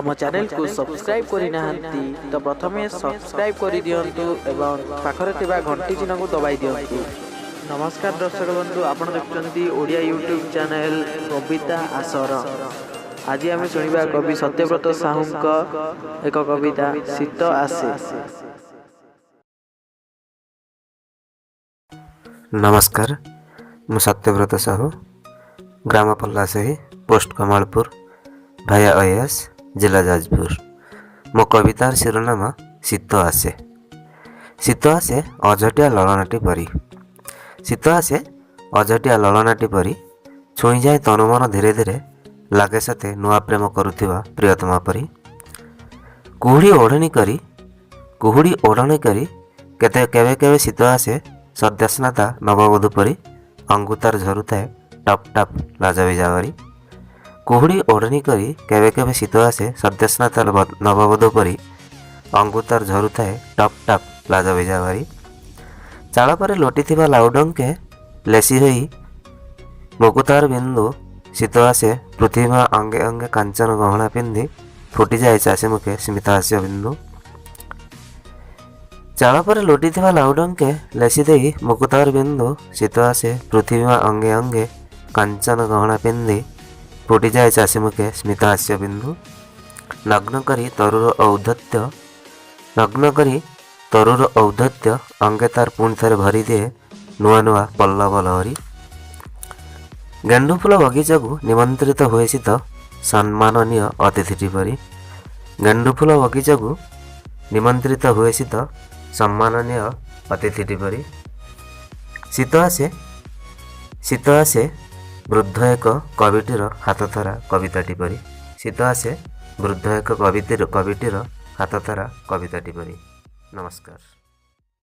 ଆମ ଚ୍ୟାନେଲକୁ ସବସ୍କ୍ରାଇବ୍ କରିନାହାନ୍ତି ତ ପ୍ରଥମେ ସବସ୍କ୍ରାଇବ୍ କରିଦିଅନ୍ତୁ ଏବଂ ପାଖରେ ଥିବା ଘଣ୍ଟି ଚିହ୍ନକୁ ଦବାଇ ଦିଅନ୍ତୁ। ନମସ୍କାର ଦର୍ଶକ ବନ୍ଧୁ, ଆପଣ ଦେଖୁଛନ୍ତି ଓଡ଼ିଆ ୟୁଟ୍ୟୁବ୍ ଚ୍ୟାନେଲ୍ କବିତା ଆସର। ଆଜି ଆମେ ଶୁଣିବା କବି ସତ୍ୟବ୍ରତ ସାହୁଙ୍କ ଏକ କବିତା ଶୀତ ଆସେ। ନମସ୍କାର, ମୁଁ ସତ୍ୟବ୍ରତ ସାହୁ, ଗ୍ରାମ ପଲ୍ଲାସାହି, ପୋଷ୍ଟ କମାଳପୁର, ଭାୟା ଅୟାସ, ଜିଲ୍ଲା ଯାଜପୁର। ମୋ କବିତାର ଶିରୋନାମା ଶୀତ ଆସେ। ଶୀତ ଆସେ ଅଝଟିଆ ଲଳନାଟି ପରି, ଶୀତ ଆସେ ଅଝଟିଆ ଲଳନାଟି ପରି, ଛୁଇଁଯାଏ ତନୁମନ ଧୀରେ ଧୀରେ, ଲାଗେ ସତେ ନୂଆ ପ୍ରେମ କରୁଥିବା ପ୍ରିୟତମା ପରି। କୁହୁଡ଼ି ଓଢ଼ଣୀ କରି, କୁହୁଡ଼ି ଓଢ଼ଣୀ କରି କେତେ କେବେ କେବେ ଶୀତ ଆସେ, ସଦ୍ୟସ୍ନାତା ନବବଧୂ ପରି ଅଙ୍ଗୁତାର ଝରୁଥାଏ ଟପ୍ ଟପ୍ ଲାଜ ଭିଜା କରି। କୁହୁଡ଼ି ଓଢ଼ଣୀ କରି କେବେ କେବେ ଶୀତ ଆସେ, ସଦ୍ୟସ୍ନାତା ନବବଧୂ ପରି ଅଙ୍ଗୁତାର ଝରୁଥାଏ ଟପ୍ ଟପ୍ ଲାଜ ଭିଜା କରି। ଚାଳ ପରେ ଲୋଟିଥିବା ଲାଉଡଙ୍କେ ଲେସି ହୋଇ ମୁକୁତାର ବିନ୍ଦୁ, ଶୀତ ଆସେ ପୃଥିବୀ ମା ଅଙ୍ଗେ ଅଙ୍ଗେ କାଞ୍ଚନ ଗହଣା ପିନ୍ଧି, ଫୁଟିଯାଏ ଚାଷୀ ମୁଖେ ସ୍ମିତହାସ୍ୟ ବିନ୍ଦୁ। ଚାଳ ପରେ ଲୋଟିଥିବା ଲାଉଡଙ୍କେ ଲେସି ଦେଇ ମୁକୁତାର ବିନ୍ଦୁ, ଶୀତ ଆସେ ପୃଥିବୀ ମା ଅଙ୍ଗେ ଅଙ୍ଗେ କାଞ୍ଚନ ଗହଣା ପିନ୍ଧି, ଫୁଟିଯାଏ ଚାଷୀ ମୁଖେ ସ୍ମିତହାସ୍ୟ ବିନ୍ଦୁ। ନଗ୍ନ କରି ତରୁର ଔଦ୍ଧତ୍ୟ, ନଗ୍ନ କରି ତରୁର ଔଦ୍ଧତ୍ୟ ଅଙ୍ଗେ ତାର ପୁଣି ଥରେ ଭରିଦିଏ ନୂଆ ନୂଆ ପଲ୍ଲବ ଲହରୀ। ଗେଣ୍ଡୁ ଫୁଲ ବଗିଚାକୁ ନିମନ୍ତ୍ରିତ ହୁଏ ଶୀତ ସମ୍ମାନନୀୟ ଅତିଥିଟି ପରି। ଗେଣ୍ଡୁ ଫୁଲ ବଗିଚାକୁ ନିମନ୍ତ୍ରିତ ହୁଏ ଶୀତ ସମ୍ମାନନୀୟ ଅତିଥିଟି ପରି। ଶୀତ ଆସେ, ଶୀତ ଆସେ ବୃଦ୍ଧ ଏକ କବିଟିର ହାତଥରା କବିତାଟି ପରି। ଶୀତ ଆସେ ବୃଦ୍ଧ ଏକ କବିଟିର ହାତଥରା କବିତାଟି ପରି। ନମସ୍କାର।